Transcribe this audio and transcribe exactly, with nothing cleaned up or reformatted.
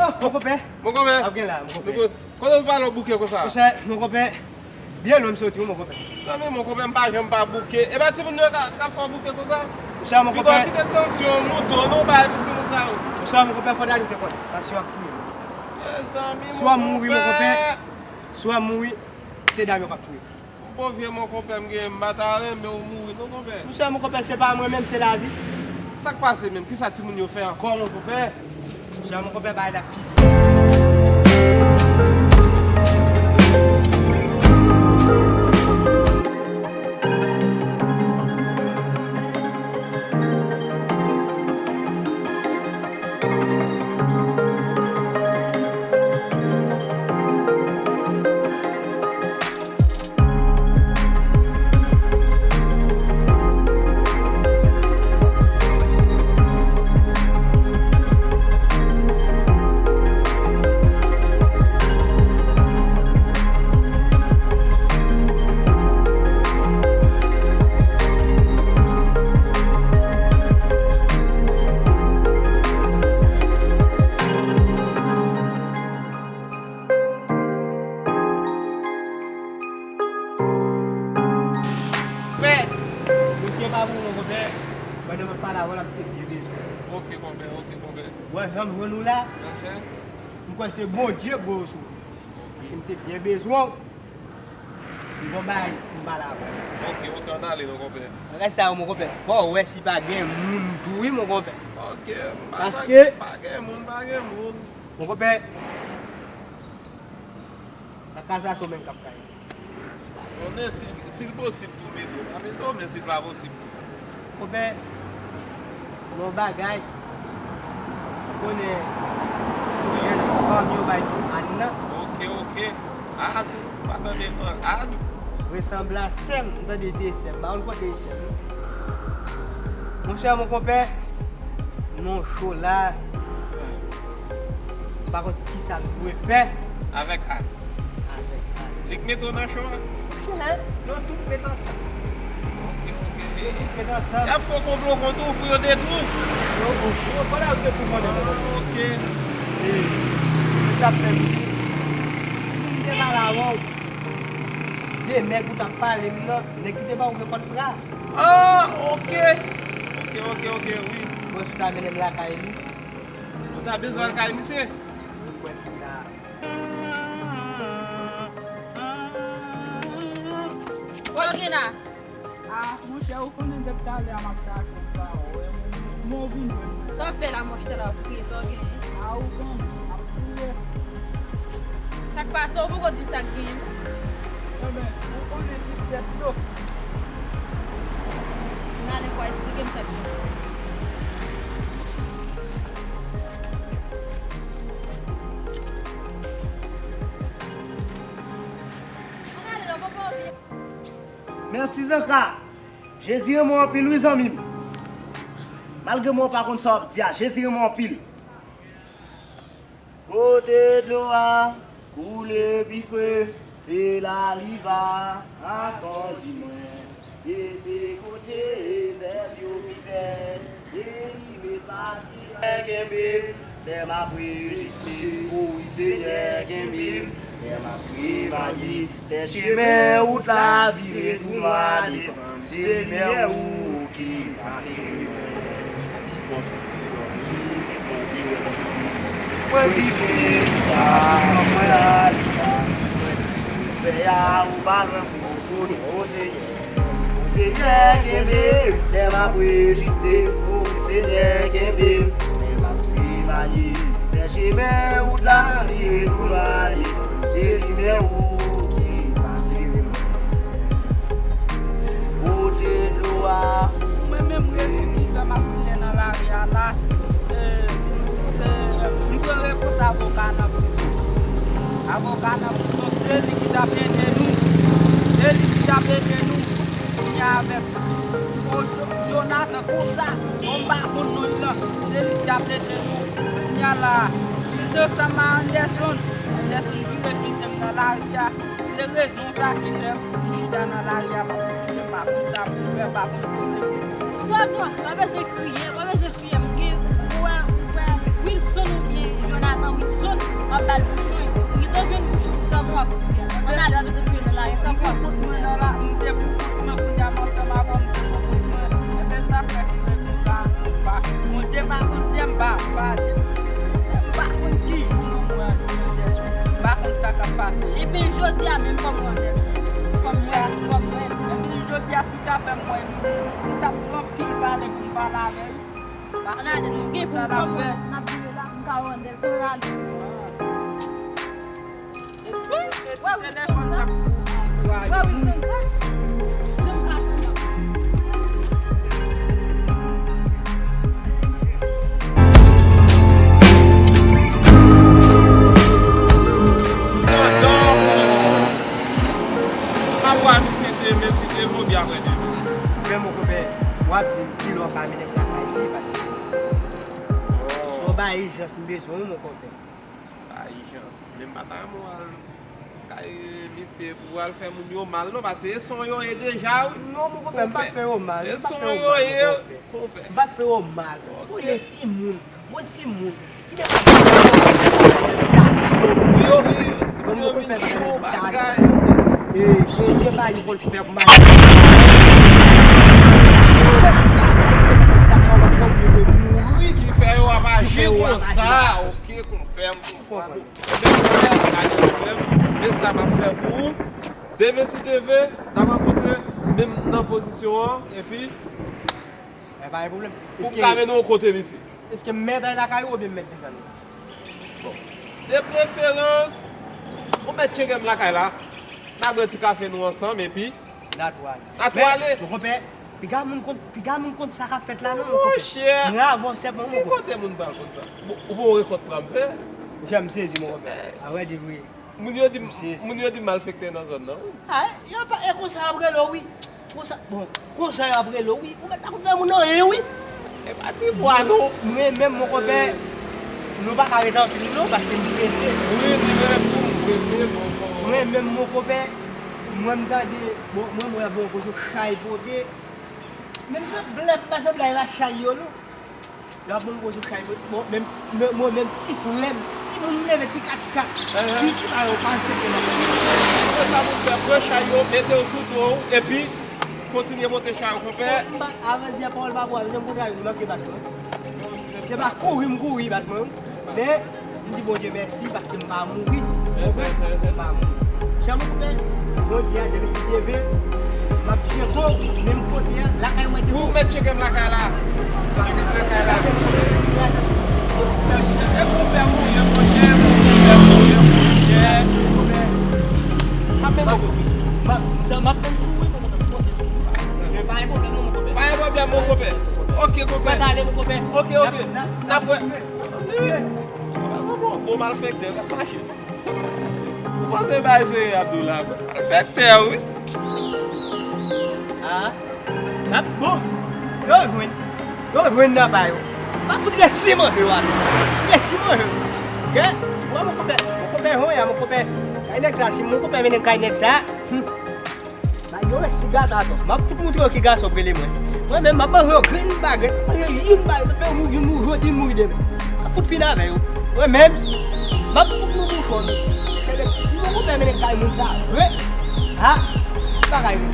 Mon konpè. Mon konpè. Ap gen la, mon konpè. Kote w pale w bouke konsa? Monchè, mon konpè, byen lwen m soti, wi, mon konpè. Zanmi, mon konpè, m pa janm pa bouke. E pa timoun yo ka, ka fè w bouke konsa? Monchè, mon konpè. Piga w kite tansyon, mouton, non, bay pou timoun sa yo. Monchè, mon konpè, fò dam yo te konn. Tansyon ap touye m. Mezanmi, mon konpè. Si w ap mouri, mon konpè. Si w ap mouri, se dam yo k ap touye. Bon vye mon konpè, m gen, m pa ta renmen w mouri non, konpè. Monchè, mon konpè, se pa mwen menm, se lavi. Sa k pase menm? Kisa timoun yo fè ankò, mon konpè? Monchè, mon konpè, bagay la pi di. Frè, mesye pa bon, mon konpè. Pandan m ap pale avè w la, m te byen bezwen w. Ok, konpè, ok, konpè. Wè, jan m jwenn ou la, m kwè se Bondye k voye w sou mwen. Paske m te byen bezwen w. M gon bagay pou m pale avè w. Ok, ok, ann ale non, konpè. Bagay sa yo, mon konpè, fò w wè si pa gen moun tou, wi, mon konpè. Ok, m pa, paske pa gen moun, pa gen moun. Mon konpè, nan kaz la, se w menm k ap kay. Konnen si, si l posib pou mete w, m a mete w, men si l pa posib, konpè, gon bagay, ou konnen, pou jèn fanm yo bay pou Ann nan. Ok, ok. Ann, ou pa tande non, Ann. Resanblans sè m, m tande te sè m, m pa konn kote sè m. Monchè, mon konpè, non cho la, m pa konn kisa m dwe fè. Avèk Ann. Avèk Ann. Li k mete w nan cho a? Monchè, yo tout met ansanm. Ok, ok. Yo tout met ansanm. Y ap fè w konplo kont ou pou yo detwi w? Yo, yo, yo, fò la yo te pou konnen. Ah, ok. E, se sa k fè m, si m te pale avè w de nèg ou t ap pale m nan, nèg ki te ba w rekòt la. Ah, ok. Ok, ok, ok, wi. Mwen si w ta mennen m lakay li. Ou ta bezwen al kay misye? Mwen kwè si la. Sa w gen la? Ah, monchè, ou konnen depi talè a m ap chache w, m pa wè w. Kouman w vin jwenn mwen? Sa w fè la, monchè, la, w kriye, sa w genyen? Ah, ou konnen, m ap kriye. Sa k pase, ou poko di m sa k genyen, non? Enben, ou konnen tristès yo. N ale fò esplike m sa k genyen. Ann ale non, poko vin. Mèsi Zanka. Jezi renmen w anpil wi zanmi m. Malgre mwen w pa konn sa w ap di a, Jezi renmen w anpil. Kote dlo a koule pi fre, se la li va atondi mwen. E se kote zèb yo pi bèl, delivre pase la. Kenbe m lè m ap rejiste, o wi Senyè, kenbe m lè m ap remanye. Lè chemen wout la vire tou nwa devan m, se limyè ou ki va klere mwen. Ki bon jan ki dòmi, ki bon ki wè. Mwen di Bondye kisa, mwen ale la. Mwen di se ou fè a, ou pa lwen pou ou tounen, o Senyè. O Senyè, kenbe m lè m ap rejiste, o Senyè, kenbe m lè m ap remanye. Fè chemen wout la vire tou nwa devan m, se limyè ou ki va klere mwen. Kote dlo a. Mwen menm rezon ki fè m ap tounen nan lari a la, se, se, m pran repons avoka nan prizon. Avoka nan prizon, se li ki t ap ede nou. Se li ki t ap ede nou. Kounye a avèk, o, Jo-, Jonathan konsa, bon, m pa konn non l lan, se li ki t ap ede nou. Kounye a la, li te ansanm a Anderson. Anderson vin envite m nan lari a. Se rezon sa ki fè m chita nan lari a, m ap kriye, m pa konn sa pou m fè, m pa konn kote pou m. Sòt non, pa bezwen kriye, pa bezwen kriye. M gen, ou wè, ou wè Wilson oubyen Jonathan Wilson. Epi jodi a menm fò m wè Anderson. Fò m wè, fò m wè. Epi jodi a si w ta fè m wè m t ap pran pil pale pou m pale avè l. Ann ale, nou gen pou n pran, n ap vire la, m ka wè Anderson, ann ale. Wè Wilson sa. Wè Wilson sa. Jan m ka konn nan. Pandan m ap wè misye demen, si Dye vle, oubyen apre demen. Men mon konpè, w ap di m kilè w ka mennen m lakay li, paske se yon bagay ijans m bezwen wi, mon konpè. Pa ijans. Men m pa ta renmen w al kay misye pou w al fè moun yo mal non, paske e san w yo ye deja wi. Non, mon konpè, m pa fè yo mal. E san w yo ye, konpè. M pa fè yo mal. Konnen timoun. Bon timoun. Ki te pa repitasyon pou yo. Bon, mon konpè pa gen repitasyon. E, e, gen bagay yo konn fè pou mache. Se yon bagay ki te pa repitasyon, anba granmoun yo te mouri. Ki fè yo ap aji konsa. Ok, konpè m. Konprann. Ebyen, pa gen pwoblèm. Men sa m ap fè pou ou. Demen si Dye vle, n ap rankontre menm nan pozisyon an, epi. E pa gen pwoblèm. Pou m ka mennen w kote misye. Èske m mèt al lakay ou oubyen m mèt vin tann ou? Bon. De preferans, ou mèt tcheke m lakay la. N a bwè ti kafe nou ansanm, epi. N a tou ale. N a tou ale. Men, mon konpè, piga moun konn, piga moun konn sa k ap fèt la, non, mon konpè. Monchè. Mwen avè w sèlman, mon konpè. Ki kote moun pral konn sa? Bon, ou pa wè rekòt pran m fè? Monchè, m sezi, mon konpè. A vrè di vre. Moun yo di m, moun yo di m malfektè nan zòn nan, wi. A, yo pa, e konsa y ap rele w, wi. Konsa, bon, konsa y ap rele w, wi. Ou mèt pa konn fè moun anyen, wi. E pa ti bwa, non. Mwen menm, mon konpè, nou pa ka rete anpil, non, paske m prese. Wi, li menm tou, m prese, bon, bon. Mwen menm, mon konpè, mwen m gade, bon, mwen, mwen, bon, kote chay pote. Menm sanble, pa sanble, e pa chay yo, non. Y ap ban m gwo jou chay mwen. Bon, men, men, mwen menm ti frè m, timoun m leve ti kat kat. Piti pa yo pa respekte m. Apre sa, moun fè pran chay yo, mete yo sou do w, epi kontinye monte chay yo, konpè. Bon, m pa, avan di pawòl pa bon, avan di m kontre avè w, m ap debat mwen. Se pa kouri m kouri bat mwen, wi. Men, m di Bondye mèsi paske m pa mouri. Ou konprann? M pa mouri. Jan m konpè, jodi a, demen si Dye vle, m ap tcheke w, menm kote a, lakay mwen te. Ou mèt tcheke m lakay la. Tcheke m lakay la. E konpè mouri, monchè, konpè mouri, monchè. M ap mennen w kote. M ap, m ap tann sou wi, mwen konpè. Pa gen pwoblèm non, mon konpè. Pa gen pwoblèm, mon konpè. Ok, konpè. Mwen ale, mon konpè. Ok, ok. N ap wè. Bon, bon malfektè, w ap mache. Ou panse bay se Abdoula, malfektè, wi. Ah, n ap bon. Yo jwenn. Yo jwenn nan pa yo. M ap fout resi manje yo atò. Resi manje yo. Kè, wè mon konpè, mon konpè Jonya, mon konpè. Kay nèg sa, si mon konpè mennen m kay nèg sa. Hmm. Ba yo resi gade atò. M ap fout montre yo ki gason k rele mwen. Mwen menm, m ap manje yo grenn pa grenn. M ap manje youn pa youn. M ap fè youn, youn mouri jodi, youn mouri demen. M ap fout fini avè yo. Mwen menm, m ap fout nou bouchon nou. Kèlè, si mon konpè mennen m kay moun sa vre. Ha, bagay vre.